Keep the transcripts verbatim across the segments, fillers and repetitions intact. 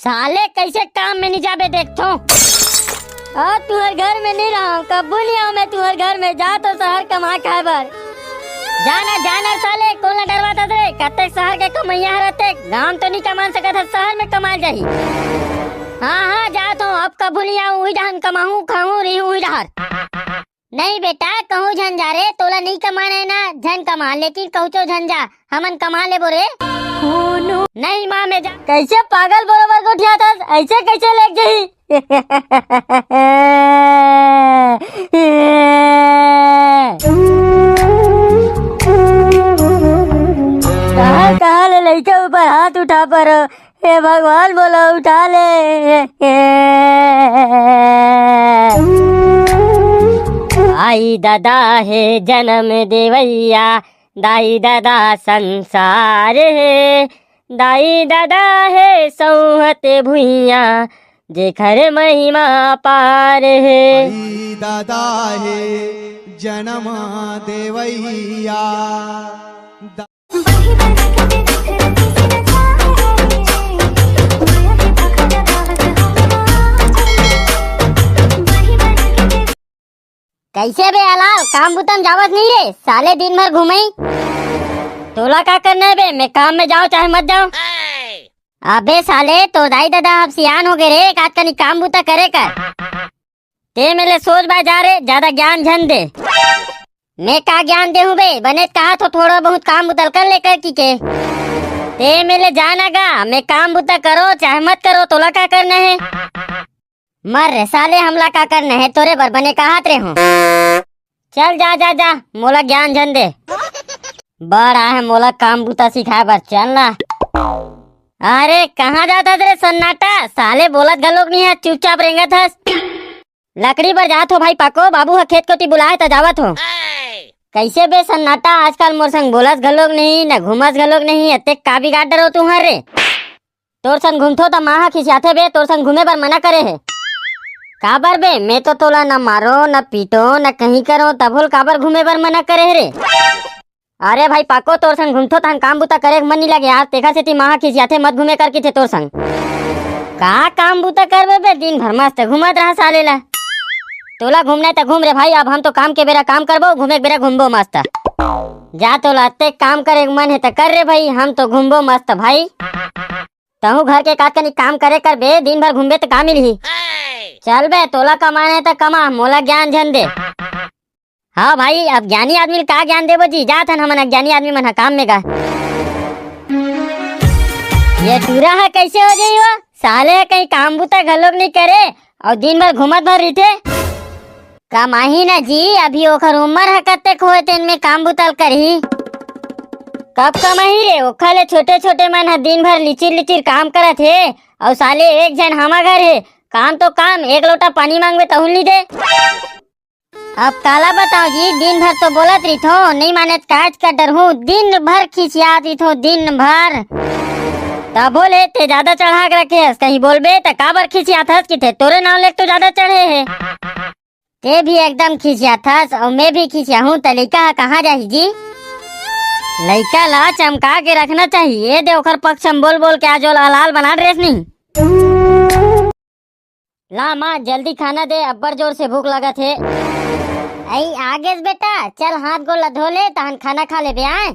साले, कइसे काम में नइ जाबे, देखथों। अउ तुंहर घर में नइ रहंव, कभू नइ आंव मैं तुंहर घर में, जाथों सहर कमा खाय बर। जा ना, जा ना साले, कोन ला डरवाथस रे? कतेक सहर के कमइया हरय, गांव तो नइ कमा सकत हस, सहर में कमाय जाही। हां, हां, जाथों, अब कभू नइ आंव, उही डहन कमाहूं, खाहूं, रहिहूं उही डहर। नहीं बेटा, कहूं झन जा रे, तोला नइ कमाना हे ना, झन कमा, लेकिन कहूंचो झन जा, हमन कमा लेबो रे। नहीं मां, मैं जा। कइसे पागल बरोबर गोठियाथस, अइसे कइसे लेग जाही? कहां, कहां ले लइका ऊपर हाथ उठा परो, हे भगवान, मोला उठा ले। दाई ददा हे जनम देवइया, दाई ददा संसार हे, दाई ददा हे सौंहत भुइयां, जेखर महिमा अपार हे। दाई ददा हे जनम देवइया। कइसे बे अलाल, काम बुता म जावत नहीं रे? साले दिन भर घूमई। तोला का करना हे बे, मैं काम में जाओ चाहे मत जाओ। अबे साले, तोर दाई ददा अब सियान हो गए रे, एक आध कनी काम बुता करे कर। ते मेले सोच बाय जा रे, जादा ज्ञान झन दे। मैं का ज्ञान देहूं बे, बने त कहाथों थोड़ा बहुत काम बुता ल कर ले कर कहिके। ते मेले जा ना गा, मैं काम बुता करो चाहे मत करो, तोला का करना हे? मर रे साले, हमला का करना हे, तोरे बर बने कहात रेहेंव। चल जा, जा, जा, मोला ज्ञान झन दे। बड़ आहे मोला काम बुता सिखाय बर, चल ना। अरे, कहां जाथस रे सन्नाटा? साले बोलत घलोक नइ हे, चुपचाप रेंगत हस। लकड़ी बर जाथों भाई पाको, बाबू ह खेत कोती बुलाय हे त जावत हों। कइसे बे सन्नाटा, आजकल मोर संग बोलस घलोक नहीं, न घूमस घलोक नहीं, अतेक का बिगाड़ डरो तुंहर रे? तोर संग घूमथों त मां ह खिसियाथे बे, तोर संग घूमे बर मना करे हे। काबर बे, मैं तो तोला न मारों, न पीटों, न कहीं करों, तभो ल काबर घूमे बर मना करे हे रे? अरे भाई पाको, तोर संग घूमथों तहन काम बुता करे के मन नइ लगे यार, तेखर सेती मां ह खिसियाथे, मत घूमे कर कहिथे तोर संग। का काम बुता करबे बे, दिन भर मस्त घूमत रहा साले ला। तोला घूमना हे त घूम रे भाई, अब हम तो काम के बेरा काम करबो, घूमे के बेरा घूमबो मस्त। जा तोला अतेक काम करे के मन हे त कर रे भाई, हम तो घूमबो मस्त भाई। तहूं घर के काज कनी काम करे करबे, दिन भर घूमबे त का मिलही? चल बे, तोला कमाना हे त कमा, मोला ज्ञान झन दे। हां भाई, अब ज्ञानी आदमी ल का ज्ञान देबो जी, जात हन हमन अज्ञानी आदमी मन ह काम में गा। ये टूरा ह कइसे हो जाही वो? साले ह कहीं काम बुता घलोक नइ करे अउ दिन भर घूमत भर रहिथे। कमाही ना जी, अभी ओखर उमर ह कतेक होय तेन में काम बुता ल करही। कब कमाही रे, ओखर ले छोटे-छोटे मन ह दिन भर लिचिर-लिचिर काम करत हे अउ साले एक झन हमर घर हे, काम तो काम, एक लोटा पानी मांगबे तहू ल नइ दे। अब काला बताओं जी, दिन भर तो बोलत रहिथों, नइ माने त काहेच कर डरहूं, दिन भर खिसियात रहिथों, दिन भर। तभो ले ते जादा चढ़ा के रखे हस, कहीं बोलबे त काबर खिसियात हस कहिथे, तोरे नांव ले तो जादा चढ़े हे। ते भी एकदम खिसियात हस, अउ मैं भी खिसियाहूं, त लइका ह कहां जाही जी? लइका ला चमका के रखना चाहिए, ए दे ओखर पक्ष म बोल बोल के आज ओला अलाल बना डरेस नहीं। ला माँ, जल्दी खाना दे, अब्बड़ जोर से भूख लगत हे। अई, आ गेस बेटा, चल हाथ गोड़ ला धो ले, तहन खाना खा लेबे, आय?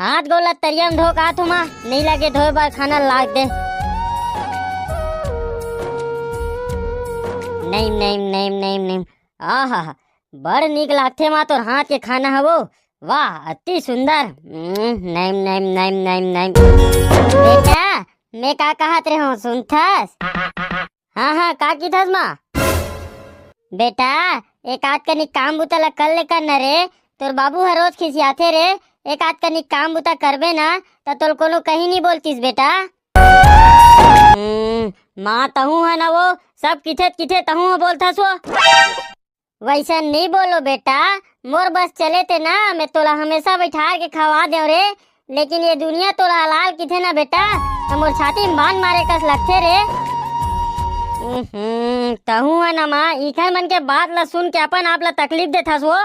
हाथ गोड़ ला तरिया म धो के आथों माँ, नइ लगे धोए बर, खाना लाग दे। नइम, नइम, नइम, नइम, नइम। आहा, बड़ नीक लागथे माँ तोर हाथ के खाना हवो। वाह, अति सुंदर। उम्म, नइम, नइम, नइम, नइम, नइम। बेटा, मैं का कहत रेहेंव, सुनथस? हाँ, हाँ, का किथस माँ? बेटा, एक आध कनी काम बुता ला कर ले कर न रे। तोर बाबू ह रोज खिसियाथे रे। एक आध कनी काम बुता करबे ना, त तोल कोनो कहीं नी बोलतिस बेटा। हम्म, माँ तहूँ ह ना वो, सब किथे त किथे तहूँ ह बोलथस वो। वैसन नी बोलो बेटा, मोर बस चले ते ना, मैं तोला हमेशा बैठार के खवा देव रे, लेकिन ये दुनिया तोला अलाल किथे ना बेटा, त मोर छाती में बांध मारे कस लगथे रे। उहुं, तहूँ ह ना माँ, इखर मन के बात ला सुन के अपन आप ला तकलीफ देथस वो।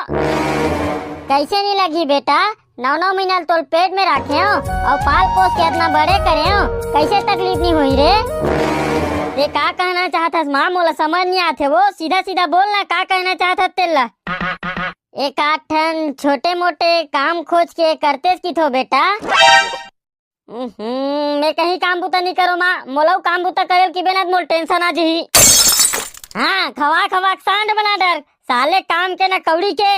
कैसे नी लगही बेटा, नौ नौ महीना ल तोल पेट में राखे हो अउ पाल पोस के इतना बड़े करे हो, कैसे तकलीफ नहीं हुई रे? ये का कहना चाहत हस माँ, मोला समझ नहीं आथे वो, सीधा सीधा बोल ना, का कहना चाहत हस तेला? एक आठ ठन छोटे मोटे काम खोज के करतेस किथो बेटा। हम्म, मैं कहीं काम बुता नहीं करो माँ, मोला काम बुता करे कि बेना मोल टेंशन आ जही। हाँ, खवा खवा के सांड बना डर, साले काम के ना कौड़ी के।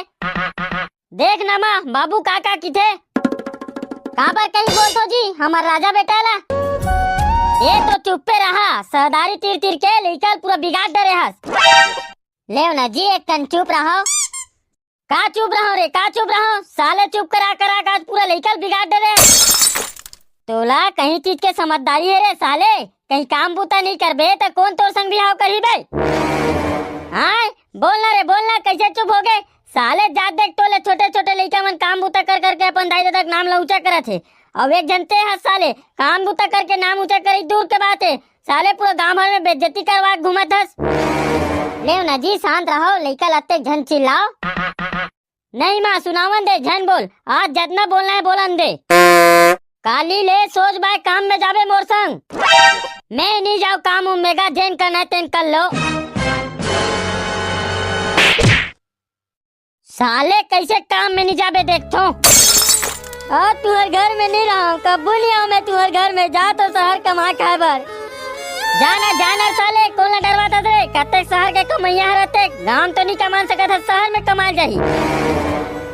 देख ना माँ, बाबू का का किथे। काबर कहीं बोलथो जी, हमर राजा बेटा ला। ये तो चुप्पे रहा, सरदारी तीर तीर के लइका ल पूरा बिगाड़ डरे हस। लेव ना जी, एक कन चुप रहो। का चुप रहो रे, का चुप रहो? साले चुप करा करा के आज पूरा लइका ल बिगाड़ डरे। तोला कहीं चीज के समझदारी है रे साले, कहीं काम बूता नहीं करबे त कौन तोर संग बिहाव करही बे? हाँ, बोल ना रे, बोल ना, कैसे चुप हो गए? साले जात देख तोले छोटे छोटे लइका मन काम बूता कर करके अपन दाई ददा के नाम ला ऊंचा करत हे। अब एक जनते हस साले, काम बूता करके नाम ऊंचा करी दूर के बात है, साले पूरा गांव भर में बेइज्जती करवा के घूमत हस। लेव ना जी, शांत रहो, लइका लत्ते झन चिल्लाओ। नहीं माँ, सुनावन दे, झन बोल, आज जतना बोलना है बोलन दे। काली ले सोच बाय काम में जाबे मोर संग। मैं नहीं जाओ काम उम मेगा, जेन करना है तेन कर लो। साले कैसे काम में नहीं जाबे देखथो। और तुहर घर में नहीं रहा, कब्बू नहीं आऊं मैं तुहर घर में, जा तो शहर कमा खाए बर। जाना जाना साले, कोन ला डरवात हस रे? कतेक शहर के कमैया रहते, गांव तो नहीं कमा सकत हस, शहर में कमाए जाही।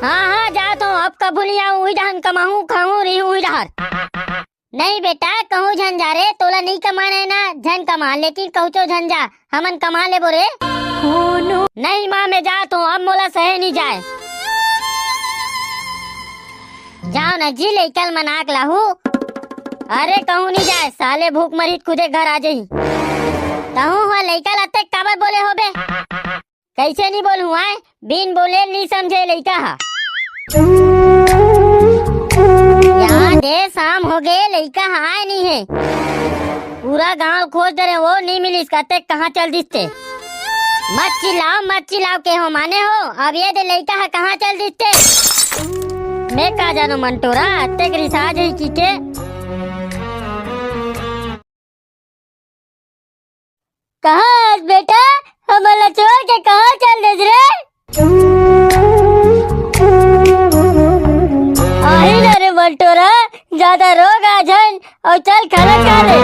हाँ हाँ, जात हूँ, अब कभू नहीं आऊँ, उही डहन कमाहूँ, खाहूँ, रही उही डहर। नहीं बेटा, कहूँ झन जा रे, तोला नहीं कमाना है ना, झन कमा, लेकिन कहूँचो झन जा, हमन कमा लेबो रे। नहीं माँ, मैं जात हूँ, अब मोला सहे नहीं जाए। जाओ ना जी, लइका ल मना के लाहू। अरे कहूँ नहीं जाए, साले भूख मरी त खुदे घर आ जाही। तहूँ हुआ लइका ल अतेक काबर बोले होबे? कैसे नहीं बोलूँ आय? बिन बोले नहीं समझे लइका हा। यार दे, शाम हो गए, लइका हा आए नहीं है। पूरा गांव खोज डरे, वो नहीं मिलिस, कहते कहाँ चल दिसते। मत चिल्लाओ, मत चिल्लाओ, के हो माने हो, अब ये दे लइका हा कहाँ चल दिसते। मैं का जानों मंटोरा, अतेक रिसा जही की के। कहाँ हस बेटा? हमन ला छोड़ के कहाँ चल देस रे? आही ना रे मंटोरा, ज्यादा रो गा झन अउ चल खाना खा ले।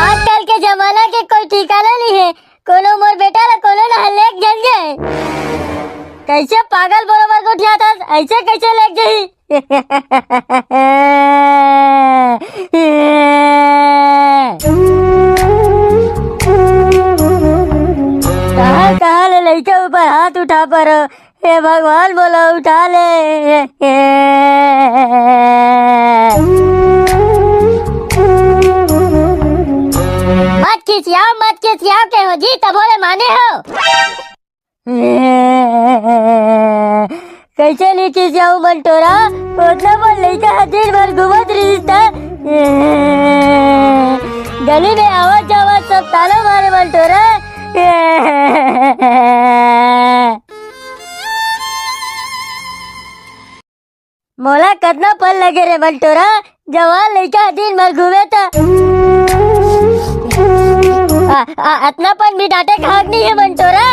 आजकल के जमाना के कोई ठिकाना नहीं है, कोनो मोर बेटा ला कोनो ला लेग झन जाए। कैसे पागल बरोबर गोठियात हस, ऐसे कैसे लेग जाही? कहाँ कहाँ ले लइका ऊपर हाथ उठा पर, हे भगवान मोला उठा ले। मत खिसियाओ, मत खिसियाओ, के हो जी, तभो ले माने हो। कैसे नहीं खिसियाऊ मंटोरा, ओतना बड़ लइका ह दिन भर घूमत रहिस त। गली में आवत जावत सब ताना मारे मंटोरा। मोला कतना पल लगे रे मंटोरा, जवान लइका दिन भर घूमे त। आ, आ, अतना पन भी डांटे के हक नहीं है मंटोरा।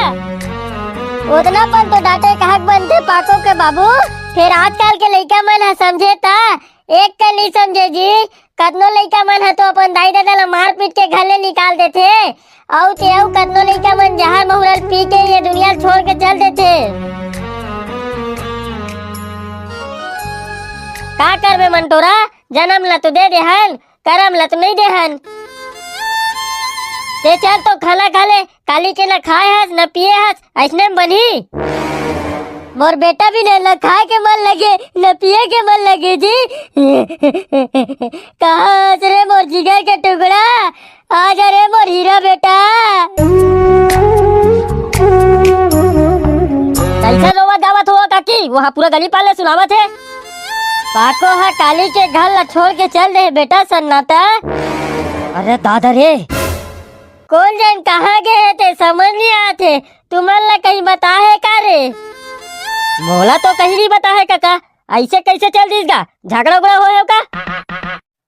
ओतना पन तो डांटे के हक बनथे पाको के बाबू। फिर आजकल के लइका मन ह समझे त, एक के नहीं समझे जी। कतनो लइका मन ह तो अपन दाई ददा ला मार पीट के घर ले निकाल देथे। अउ ते अउ कतनो लइका मन जहर महुरल पी के ये दुनिया ल छोड़ के चल देथे। का करबे मंटोरा, जनम ल तो दे देहन, करम ल तो नहीं देहन। ते चल तो खाना खा ले, काली के न खाए हस न पिए हस, अइसने म बनही। मोर बेटा भी ने न खाए के मन लगे, न पिए के मन लगे जी। कहाँ हस रे मोर जिगर के टुकड़ा? आ जा रे मोर हीरा बेटा। कैसे रोवा गावत हो काकी? वहाँ पूरा गली पाले सुनावत है। पाको हा काली के घर ला छोड़ के चल दे बेटा सन्नाटा। अरे दादा रे। कौन जान कहाँ गए थे, समझ नहीं आते। तुमन ला कहीं बता है का रे? मोला तो कहीं नहीं बता है कका, ऐसे कैसे चल दिस गा? झगड़ा उगड़ा होय हे का?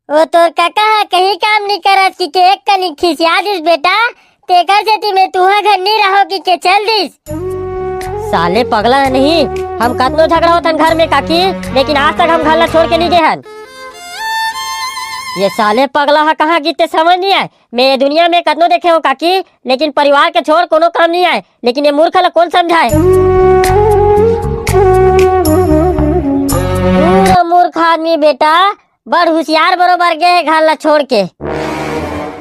ओ तोर कका ह कहीं काम नहीं करस कि के एक कनी खिसिया दिस बेटा, तेकर सेती मैं तुहा घर नहीं रहो कि के चल दिस। साले पगला है नहीं, हम कतनो झगड़ा होथन घर में काकी, लेकिन आज तक हम घर ला छोड़ के नहीं गए हन। ये साले पगला ह कहाँ गिते समझ नहीं आए। मैं ये दुनिया में कतनो देखे हूँ काकी, लेकिन परिवार के छोड़ कोनो काम नहीं आए, लेकिन ये मूर्ख ला कौन समझाए? पूरा मूर्ख आदमी बेटा, बड़ हुसियार बरोबर गे हे घर ला छोड़ के।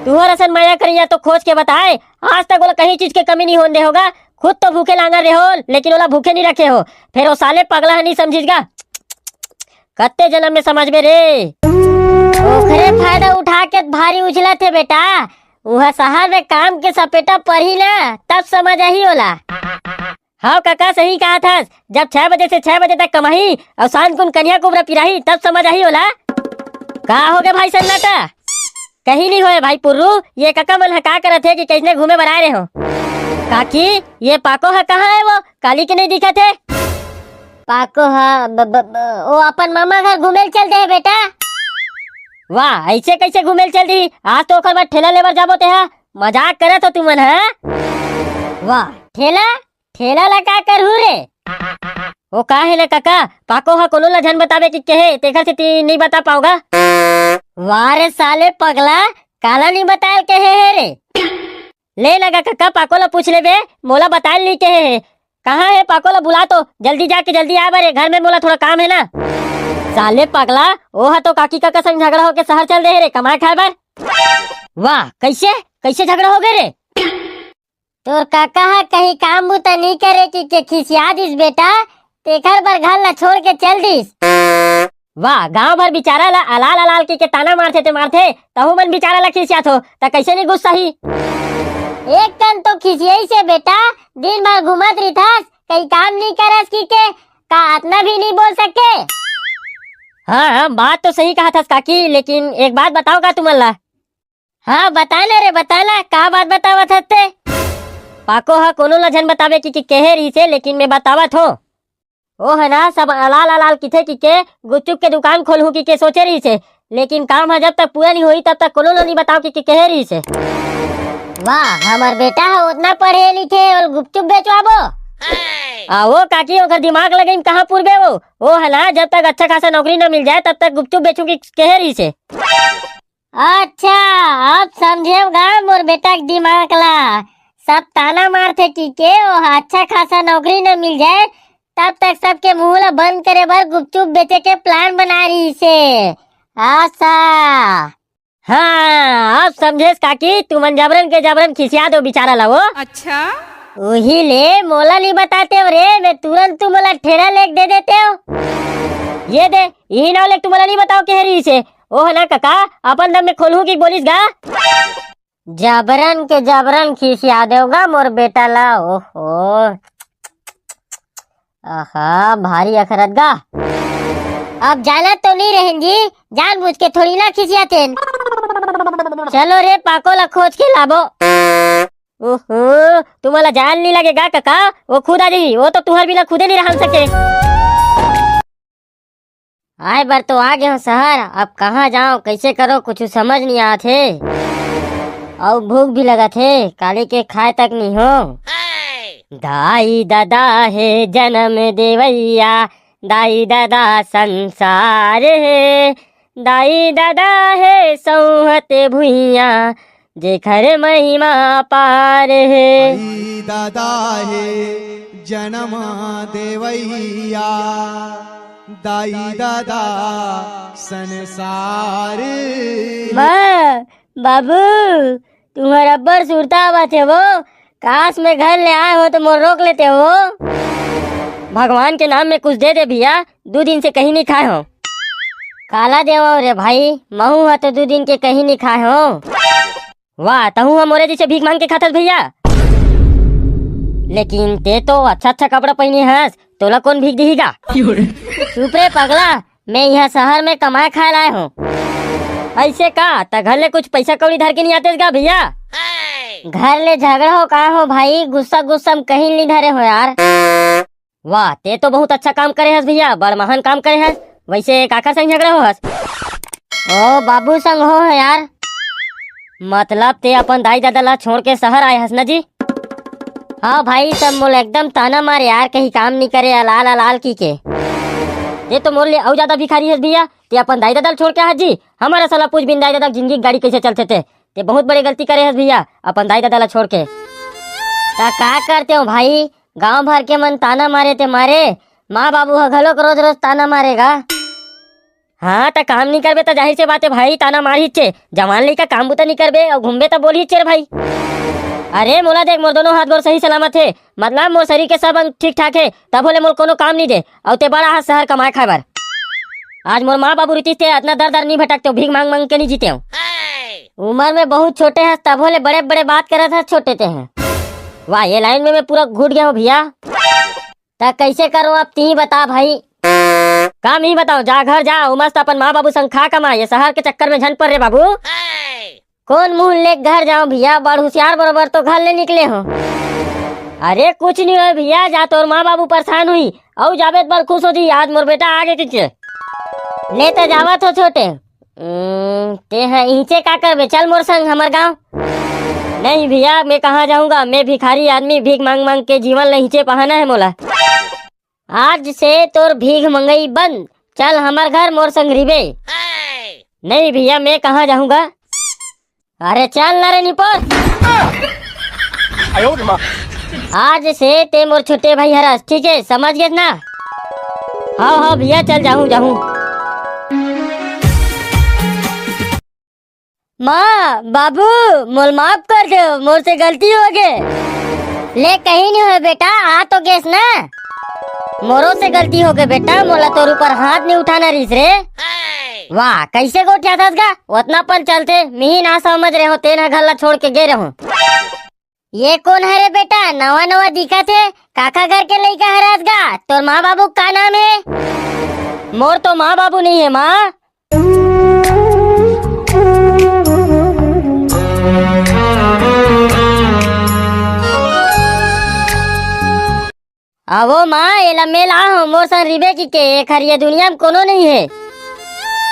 तुहर असन मया करिया तो खोज के बताए, आज तक ओला कहीं चीज के कमी नहीं होन दे होगा। खुद तो भूखे लांगर रहे हो, लेकिन ओला भूखे नहीं रखे हो। फिर वो साले पगला ह नहीं समझिस गा। कत्ते जन्म में समझबे रे? ओखरे फायदा उठा के भारी उछलत हे बेटा। उहा शहर में काम के सपेटा पड़ही ना, तब समझ आही ओला। हाँ कका, सही कहा थस। जब छह बजे से छह बजे तक कमाही और शाम कुन कन्या कुबरा पिराही, तब समझ आही ओला। का हो गए भाई सन्नाटा? कहीं नहीं होए भाई पुर्रू, ये कका मन ह का करत हे कि कैसने घूमे बर आए रहे हो? काकी, ये पाको ह कहाँ है वो? काली के नहीं दिखत हे। पाको ह ब, ब, ब, वो अपन मामा घर घूमे ल चल दे हे बेटा। वाह, ऐसे कैसे घूमे ल चल दी? आज तो ओकर बाद ठेला लेबर जाबो ते हा। मजाक करत हो तुमन, हाँ? वाह, ठेला? ठेला ला का करहू रे? ओ का हे ना काका, पाको ह कोनो ला झन बताबे कि केहे, तेखर सेती नहीं बता पाओगा। वाह रे साले पगला, काला नहीं बतायल केहे हे रे? ले ना गा काका, पाको ला पूछ लेबे, मोला बतायल नहीं केहे हे। कहाँ हे पाको ला बुला तो, जल्दी जाके जल्दी आए बर, घर में मोला थोड़ा काम है ना। साले पगला, ओ ह तो काकी काका संग झगड़ा होके शहर चल दे हे रे, कमाए खाए बर। वाह, कैसे, कैसे झगड़ा हो गए रे? तोर काका ह कहीं काम बूता नहीं करे कि के खिसिया दिस बेटा, तेखर बर घर ला छोड़ के चल दिस। वाह, गांव भर बिचारा ला अलाल अलाल के, के ताना मारथे ते मारथे, तहू मन बिचारा ला खिसियात हो, त कैसे नहीं गुस्सा ही? एक कन तो खिसियाई से बेटा, दिन भर घूमत रिथस, कहीं काम नहीं करस कि के, का अतना भी नहीं बोल सके? हाँ, हाँ, बात तो सही कहा थस काकी, लेकिन एक बात बताओ का तुमन ला? हाँ, बता ना रे, बता ना, का बात बतावत हस ते? पाको ह कोनो ला झन बतावे कि, कि केहे रहिसे, लेकिन मैं बतावत हो। ओ ह ना, सब अलाल अलाल किथे कि के गुपचुप के दुकान खोलहूँ कि के सोचे रहिसे, लेकिन काम ह जब तक पूरा नहीं होई, तब तक कोनो ला नहीं बताओ कि, कि केहे रहिसे। वाह, हमर बेटा ह उतना पढ़े लिखे, ओल गुपचुप बेचवाबो? आ, वो काकी, ओकर दिमाग लगे कहाँ पुरबे वो? ओ ह ना, जब तक अच्छा खासा नौकरी न मिल जाए, तब तक गुपचुप बेचूं कि केहे रहिसे। अच्छा, अब समझेव गा मोर बेटा के दिमाग ला। सब ताना मारथे कि के ओहा अच्छा खासा नौकरी न मिल जाए, तब तक सबके मुंह ला बंद करे बर गुपचुप बेचे के plan बना रहिसे। अच्छा। हाँ, अब समझेस काकी, तुमन जबरन के जबरन खिसिया दो बिचारा ला वो। अच्छा। उही ले मोला नहीं बताते हो रे, मैं तुरंत तुमला ठेला लेके दे देते हो। ये दे, यही नाव लेके तुमला नहीं बताओ केहे रहिसे। ओह ना कका, अपन दम में खोलहूँ कि बोलिस गा। जबरन के जबरन खिसिया देव गा मोर बेटा ला, ओहो। आहा, भारी अखरत गा। अब जाना तो नहीं रहन जी, जानबूझ के थोड़ी ना खिसिया तेन। चलो रे, पाको ला खोज के लाबो। ओहो, तुम्हाला जान नहीं लगेगा कका, वो खुद आ जाही, वो तो तुहर बिना खुदे नहीं रहन सके। आए बर तो आ गए हो शहर, अब कहाँ जाओ, कैसे करो, कुछ समझ नहीं आत हे। अउ भूख भी लगत हे, काली के खाए तक नहीं हो। दाई ददा हे जन्म देवैया, दाई ददा संसार हे, दाई ददा हे सौहत भुइया, जेखर महिमा अपार हे। दाई ददा हे जन्म देवैया, दाई ददा संसार। माँ, बाबू, तुम्हर अब्बड़ सुरता आवत हे वो। काश मैं घर ले आए हो तो मोर रोक लेते हो। भगवान के नाम में कुछ दे दे भैया, दू दिन से कहीं नहीं खाए हो। काला देवो रे भाई, महू ह तो दू दिन के कहीं नहीं खाए हो। वाह, तहू ह मोरे जैसे भीख मांग के खाथस भैया। लेकिन ते तो अच्छा अच्छा कपड़ा पहने हस, तोला कौन भीख दिही गा? चुप रे पगला, मैं यहाँ शहर में कमाए खाए लाए हूँ। ऐसे का? त घर ले कुछ पैसा कौड़ी धर के नहीं आतेस गा भैया? घर ले झगड़ा हो का हो भाई, गुस्सा गुस्सा में कहीं नहीं धरे हो यार। वाह, ते तो बहुत अच्छा काम करे हस भैया, बड़ महान काम करे हस। वैसे काकर संग झगड़ा हो हस? ओ बाबू संग हो है यार। मतलब ते अपन दाई ददा ला छोड़ के शहर आए हस ना जी? हाँ भाई, सब मोला एकदम ताना मारे यार, कहीं काम नहीं करे, अलाल अलाल की के। ते तो मोर ले अउ ज्यादा भिखारी हस भैया, ते अपन दाई ददा ला छोड़ के आ हस जी। हमारा साला पूछ बिन दाई ददा के जिंदगी के गाड़ी कैसे चलथे ते? ते बहुत बड़े गलती करे हस भैया, अपन दाई ददा ला छोड़ के। ता का करते हो भाई, गांव भर के मन ताना मारे ते मारे, माँ बाबू ह घलोक रोज रोज ताना मारेगा। हाँ, त काम नहीं करबे त जाहिर से बात है भाई, ताना मार हिच्चे। जवान लइका काम बुता नहीं करबे और घूमबे त बोल हिच्चे रे भाई। अरे मोला देख, मोर दोनों हाथ गोड़ सही सलामत है, मतलब मोर शरीर के सब अंग ठीक ठाक है, तभो ले मोर कोनो काम नहीं दे। और ते बड़ा हाथ शहर कमाए खाए बर। आज मोर माँ बाबू रहितिस ते अतना दर दर नहीं भटकते, भीख मांग मांग के नहीं जीते। उम्र में बहुत छोटे हस, तभो ले बड़े बड़े बात करत हस, छोटे ते हैं। वाह, ये लाइन में मैं पूरा घुट गया हूँ भैया। त कैसे करो अब, ती बता भाई। का मी बताओ, जा घर जा, अउ मस्त अपन माँ बाबू संग खा कमा, ये शहर के चक्कर में झन पर रे बाबू। कौन मुंह ले घर जाओ भैया, बड़ होशियार बरोबर तो घर ले निकले हो। अरे कुछ नहीं हो भैया, जा तोर माँ बाबू परेशान हुई, अउ जाबे त बड़ खुश हो जी, आज मोर बेटा आ गे किके। ले त जावत हो छोटे। उम्म, ते ह इहिचे का करबे? चल मोर संग हमर गांव। नहीं भैया, मैं कहाँ जाऊंगा? मैं भिखारी आदमी, भीख मांग मांग के जीवन ल इहिचे पहाना है मोला। आज से तोर भीख मंगई बंद। चल हमर घर, मोर संग रिबे। नहीं भैया, मैं कहाँ जाऊंगा? अरे चल ना रे निपोर। आज से ते मोर छोटे भाई हरस, ठीक है? समझ गेस ना? हाँ हाँ भैया, चल जाहूँ जाहूँ। माँ बाबू, मोल माफ कर दो, मोर से गलती हो गे। ले कहीं नहीं हो बेटा, आ तो गेस ना। मोरो से गलती हो गे बेटा, मोला तोर ऊपर हाथ नहीं उठाना रिस रे। वाह, कैसे गोठियाथस गा? ओतना पल चलथे, मिही ना समझ रहे हो, तेन ह घर ला छोड़ के गे रहो। ये कौन हरे बेटा, नवा नवा दिखत हे? काका घर के लइका हरस गा? तोर माँ बाबू का नाम है? मोर तो माँ बाबू नहीं है माँ। आवो माँ, एला मेला हो, मोर संग रिबे की के, एखर ये दुनिया में कोनो नहीं है।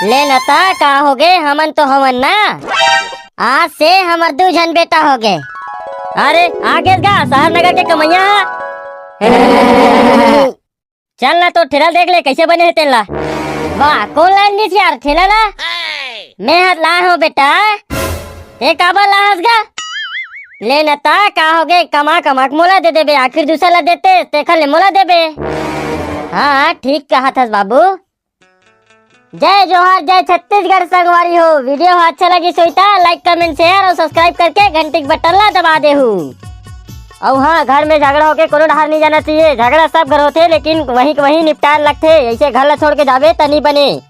ले न ता, का हो गे, हमन तो हवन ना। आज से हमर दू झन बेटा हो गे। अरे, आ गेस गा, शहर नगर के कमैया। चल ना, तो ठेला देख ले, कैसे बने है तेन ला। वाह, कौन लाइन दिस यार, ठेला ला? मैं हाथ ला हो बेटा। ते काबर लाहस गा? ले न ता, का हो गे, कमा कमा के मोला दे देबे, आखिर दूसर ला देते, तेखर ले मोला देबे। हाँ, ठीक कहत हस बाबू। जय जोहार, जय छत्तीसगढ़ संगवारी हो। वीडियो ह अच्छा लगी सोई ता like, comment, share और subscribe करके घंटी के बटन ला दबा देहू। अउ हाँ, घर में झगड़ा होके कोनो डहार नहीं जाना चाहिए। झगड़ा सब घर होथे, लेकिन वहीं के वहीं निपटान लगथे। ऐसे घर ला छोड़ के जाबे त नहीं बने।